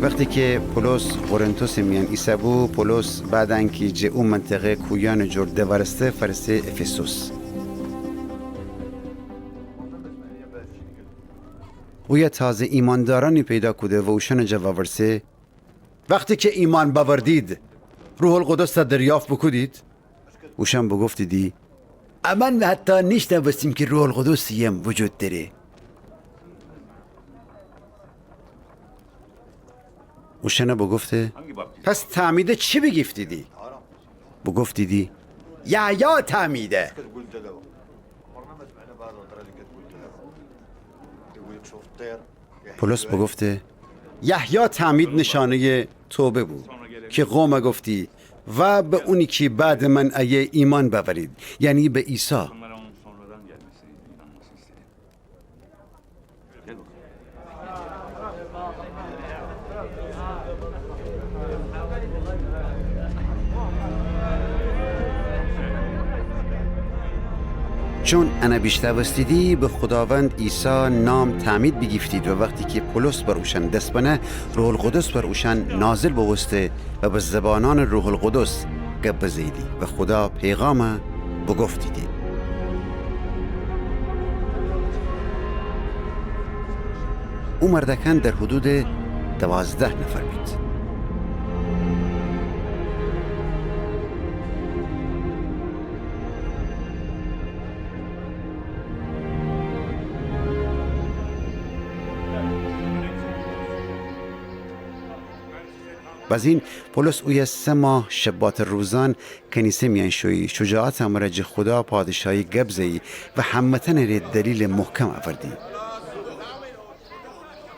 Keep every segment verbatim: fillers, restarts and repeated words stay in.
وختی کی پولس قرنطسٚ میأن ایسه‌بو، پولس بعد انکی جٚه او منطقه کویأنٚ جور دوأرسته، فأرسه افسوس. اویه تازه ایمأندأرأنی پیدا کوده و اوشأنٚ جا وورسه: وختی کی ایمأن بأوردید، روح‌القدس تأ دریافت بوکودید؟ اوشأن بوگفتیدی: امأن حتی نیشنوستیم کی روح‌القدسٚ یم وجود دأره. اوشأنَ بوگفته: پس تعمیدَ چی بیگیفتیدی؟ بوگفتیدی: یحیی تعمیدَ. پولس بوگفته: یحیی تعمید نشانه‌یٚ توبه بو، کی قومَ گفتی: وأ به اونی کی بعدٚ من ایه ایمأن بأورید، یعنی به عیسی. چون انَ بیشنوستیدی، به خوداوند عیسی نام تعمید بیگیفتید و وختی کی پولس بر اوشأن دس بنه، روح‌القدس بر اوشأن نازل بوبوسته و به زبانأنٚ روح‌القدس گب بزه‌ییدی و خودا پیغامَ بوگفتیدی. او مردأکأن در حدودٚ دوازده نفر بید. بزین پولس اویه سه ماه شباتٚ روزأن کنیسه میأن شویی، شجاعتٚ مرأ جٚه خودا پادشاهی گب زه‌یی و همه‌تأنٚ ره دلیلٚ محکم اوردی.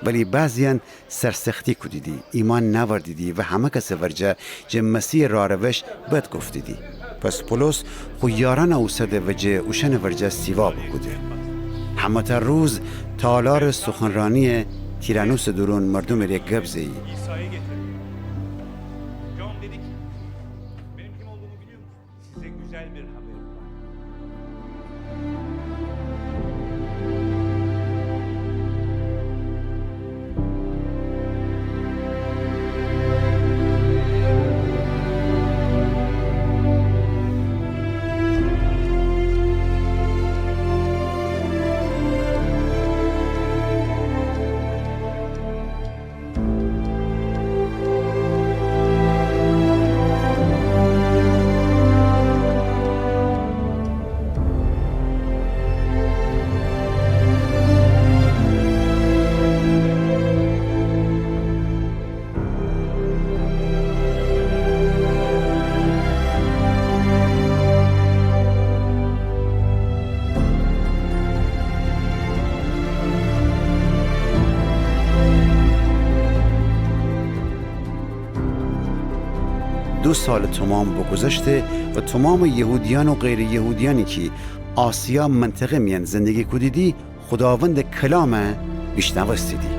ولی بعضی‌یأن سرسختی کودیدی، ایمأن نأوردیدی و همه کسٚ ورجه جٚه مسیحٚ راه‌روش بد گفتیدی. پس پولس خو یارأنَ اوسده و جٚه اوشأنٚ ورجه سیوا بوکوده. همه‌تأ روز تالارٚ سخنرانی‌یٚ تیرأنوسٚ دورون مردومٚ ره گب زه‌یی. دو سالٚ تومام بوگوذشته و تومامٚ یهودیأن و غیرٚ یهودیأنی کی آسیا منطقه میأن زندگی کودیدی، خوداوندٚ کلامَ بیشنوستیدی.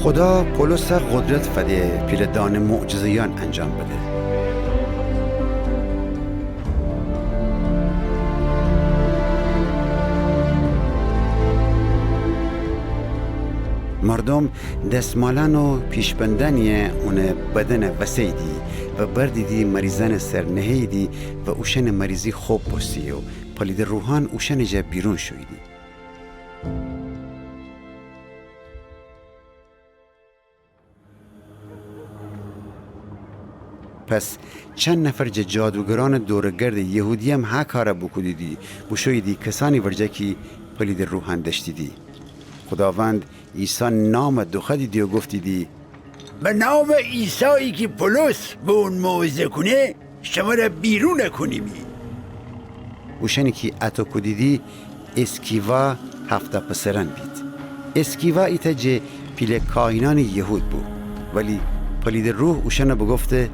خودا پولسَ قدرت فده پیله دانه معجزه‌یأن انجام بده. مردوم دسمالأن و پیشبندأنی‌یَ اونٚ بدنَ وسه‌ییدی و بردیدی مریضأنٚ سر نهه‌ییدی و اوشأنٚ مریضی خب بوستی و پلیدٚ روحأن اوشأنٚ جا بیرون شوییدی. پس چند نفر جٚه جادوگرأنٚ دورٚ گردٚ یهودی‌یم هه کارَ بوکودیدی، بوشوییدی کسأنی ورجه کی پلیدٚ روحأن دأشتیدی. خوداوند عیسی نامَ دوخوأدیدی و گفتیدی: به نامٚ عیسایی کی پولس به اون موعظه کونه، شمرَ بیرونَ کونیمی. اوشأنی کی اَتو کودیدی اسکیوا هفته پسرأن بید. اسکیوا ایتأ جٚه پیله کاهینأنٚ یهود بو، ولی پلیدٚ روح اوشأنَ بوگفته: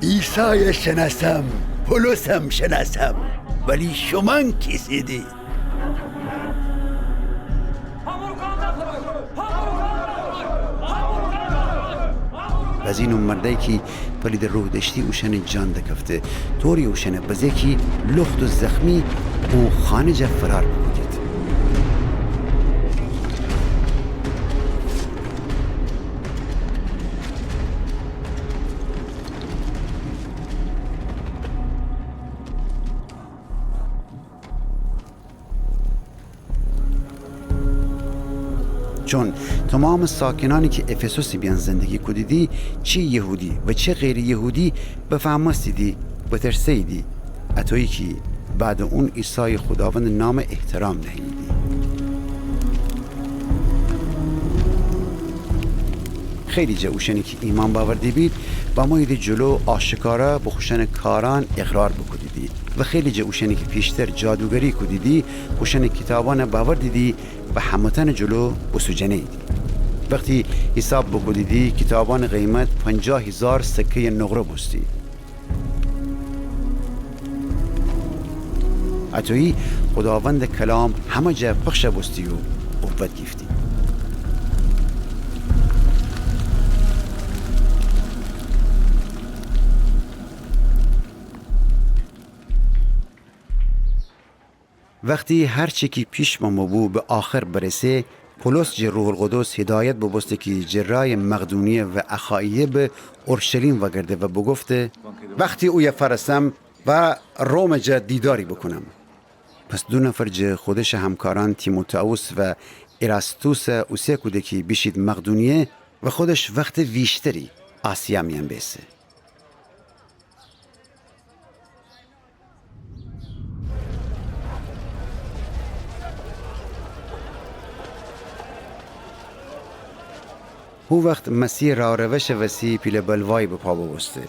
عیسایَ شنأسم، پولسم شنأسم، ولی شومأن کیسیدی؟ از اینو مردأیی کی پلید روح دأشتی اوشأنٚ جان دکفته، طوری اوشأنٚ بزه کی لخت و زخمی او خانه جا فرار بوکودید. چون تومامٚ ساکنأنی کی افسوسٚ میأن زندگی کودیدی، چی یهودی و چه غیرٚ یهودی، بفهمستیدی، بترسه‌ییدی، اطویی کی بعدٚ اون عیسایٚ خوداوندٚ نام احترام نهه‌ییدی. خیلی جٚه اوشأنی کی ایمأن بأورده‌بید، بموییدی جلو آشکارا به خوشأنٚ کارأن اقرار بوکودیدی و خیلی جٚه اوشأنی کی پیشتر جادوگری کودیدی، خوشأنٚ کیتابأن بأوردیدی و همه‌تأنٚ جلو بوسوجنه‌ییدی. وختی حیساب بوکودیدی، کیتابأنٚ قیمت پنجاه هیزار سکه‌یٚ نقره بوستی. اطویی خوداوندٚ کلام همه جا پخش بوستی و قوت گیفتی. وختی هر چی کی پیش بمو بو به آخر برسه، پولس جٚه روح‌القدس هدایت بوبوسته کی جٚه رأیٚ مقدونیه و اخایه به اورشلیم وأگرده و بوگفته: وختی اویه فأرسم، وأ رومٚ جا دیداری بوکونم. پس دو نفر جٚه خودشٚ همکارأن تیموتائوس و اراستوس اوسه کوده کی بیشید مقدونیه و خودش وختٚ ویشتری آسیا میأن بیسه. هو وخت مسیحٚ راه و روشٚ وسی پیله بلوایی به پا بوبوسته.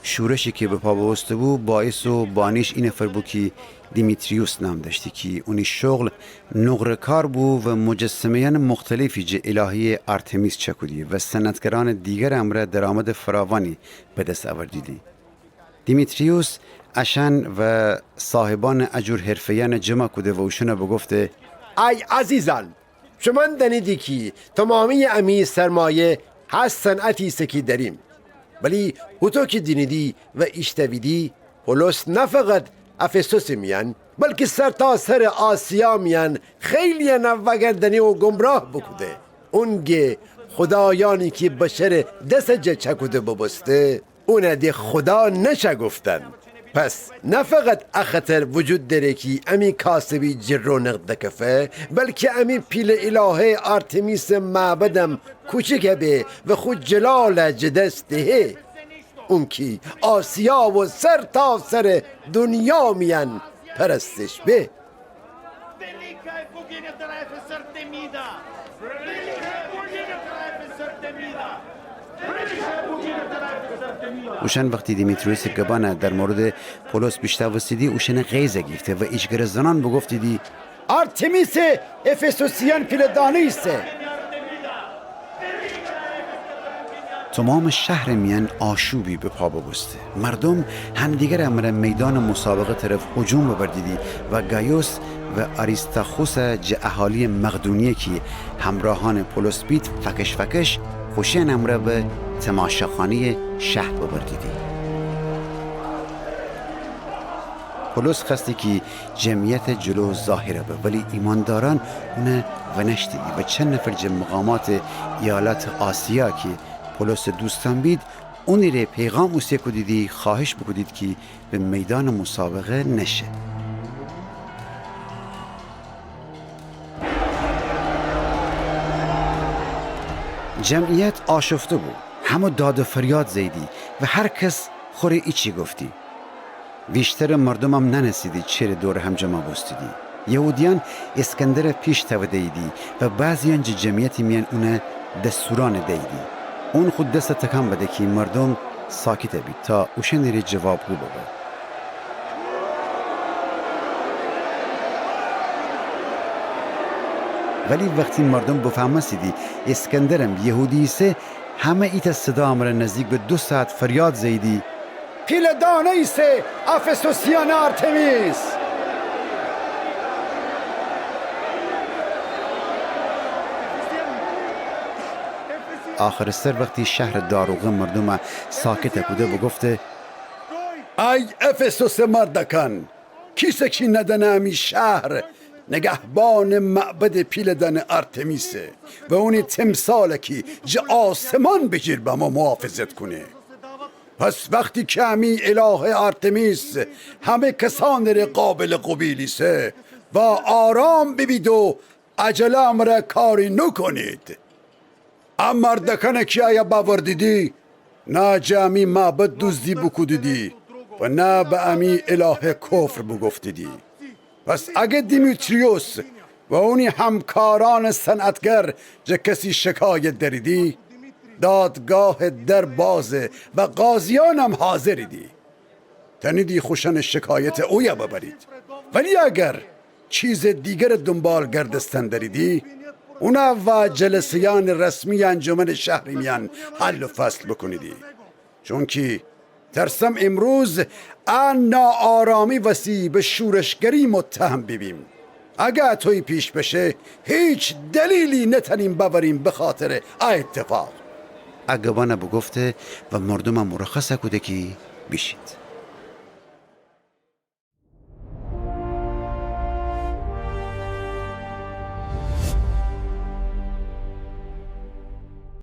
شورشی کی به پا بوبوسته‌بو، باعیسٚ بانیش ای نفر بو کی دیمیتریوس نام دأشتی کی اونی شغل نقره‌کار بو و مجسمه‌یأنٚ مختلفی جٚه الهه‌یٚ آرتمیس چأکودی و صنعتگرأنٚ دیگر امرأ درآمدٚ فراوانی به دس اوردیدی. دیمیتریوس اشأن و صاحبأنٚ ا جور حرفه‌یأن جمع کوده و اوشأن بوگفته: ای عزیزأن، شومأن دأنیدی کی تومامییٚ امی سرمایه هه صنعت ایسه کی دأریم. ولی هوطو کی دینیدی و ایشتأویدی، پولس نه فقط افسوسٚ میأن، بلکی سرتاسرٚ آسیا میأن خیلییأن وأگردأنه و گمراه بوکوده. اونگه خودایأنی کی بشرٚ دسٚ جا چأکوده بوبوسته، اون ده خودا نشأ گفتن. پس نه فقط ا خطر وجود دأره کی امی کاسبی جٚه رونق دکفه، بلکی امی پیله الهه آرتمیسٚ معبدم کوچیک به و خو جلال جٚه دس دهه. اون کی آسیا و سرتاسرٚ دونیا میأن پرستش به. اوشأن وختی دیمیتریوسٚ گبأن در موردٚ پولس بیشتأوستیدی، اوشأن غیظ گیفته و ایجگره زنأن بوگفتیدی: آرتمیسٚ افسوسیأن پیله دانه ایسه. تومامٚ شهرٚ میأن آشوبی به پا بوبوسته. مردوم همدیگر امرأ میدانٚ مسابقه طرف هجوم ببردیدی و گایوس و آریستاخوس جٚه اهالییٚ مقدونیه کی همرأهأنٚ پولس بید، فکش فکش خوشییٚن امرأ به تماشاخانه‌یٚ شهر ببردیدی. پولس خوأستی کی جمعیتٚ جلو ظاهر به، ولی ایماندارأن اون ونشتیدی و چند نفر جٚه مقاماتٚ ایالاتٚ آسیا کی پولسٚ دوستأن بید، اونی ره پیغام اوسه کودیدی خواهش بوکودید کی به میدانٚ مسابقه نشه. جمعیت آشفته بو، همه داد و فریاد زهییدی و هر کس خوره ایچی گفتی. ویشترٚ مردومم نأنستیدی چره دور هم جمع بوستیدی. یهودیأن اسکندر پیش تأوده‌ییدی و بعضییأن جٚه جمعیتٚ میأن اون دستورأن دییدی. اون خو دس تکان بده کی مردوم ساکت بید تا اوشأنٚ ره جوابگو ببه. ولی وختی مردوم بفهمستیدی اسکندرم یهودی ایسه، همه ایتأ صدا امرأ نزدیک به دو ساعت فریاد زهییدی: پیله دانه ایسه افسوسیأنٚ آرتمیس! آخرٚ سر وختی شهرٚ داروغه مردومَ ساکتَ کوده بوگفته: ای افسوسٚ مردأکأن، کیسه کی ندأنه امی شهر نگهبانٚ معبدٚ پیلٚ دأنه آرتمیسه و اونی تمثالَ کی جٚه آسمان بیجیر بمو محافظت کونه. پس وختی کی امی الهه آرتمیس همه کسأنٚ ره قابلٚ قوبیل ایسه، وا آرام بیبید و عجله امرأ کاری نوکونید. ا مردأکأنَ کی ایه بأوردیدی، نه جٚه امی معبد دوزدی بوکودیدی و نه به امی الهه کفر بوگفتیدی. پس اگر دیمیتریوس و اونی همکارأنٚ صنعتگر جٚه کسی شکایت دأریدی، دادگاهٚ در بازه و قاضیأنم حاضریدی. تأنیدی خوشأنٚ شکایتَ اویه ببرید. ولی اگر چیزٚ دیگرٚ دونبال گردستن دأریدی، اونَ وا جلسه‌یأنٚ رسمی انجمنٚ شهری میأن حل و فصل بوکونیدی. چونکی ترسم امروز ا ناآرامی وسی به شورشگری متهم بیبیم. اگر اطویی پیش بشه، هیچ دلیلی نتأنیم بأوریم بخاطرٚ ا اتفاق. ا گبأنَ بوگفته و مردومَ مرخصَ کوده کی بیشید.